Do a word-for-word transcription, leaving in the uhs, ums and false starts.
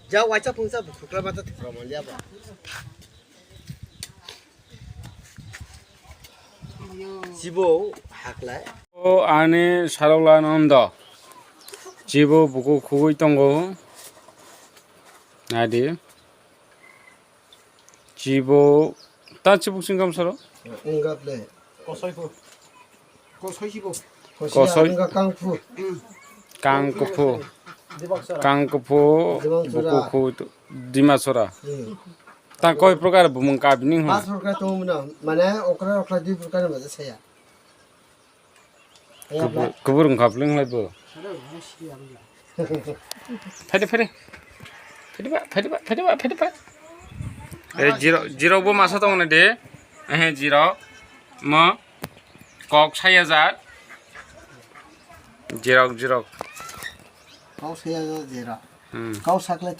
Ja waisa phungsa bukhukla mata thukra manliya ba. Chibo haklai. O ani sarokla nondo. Chibo buku khugui tongo. Nadi. Chibo ta chibuk singkam saro. Wngkha ble. Kosoi pho. Kosoi hibo. Kosoi. Kosoi. Wngkha kangphu. Kangkuphu. Dibaksora. Kangkuphu. Dibaksora. Buku khu Dimasora. Hmm. Ta koi prokar bumung kabini ho. Pas prokar tongmuna. Mane okra okra di prokar maja saya. Kubur, kubur wngkha bwlwng lai bo. Phaidi, phaidi. Phaidi ba, phaidi ba, phaidi ba, phaidi ba. Eh, jiro, jiro bo masa tong na de. Eh, jiro. Mo. Kok saya jat. Jirok, jirok. Kok saya jat jiro. Hmm. Kok sakle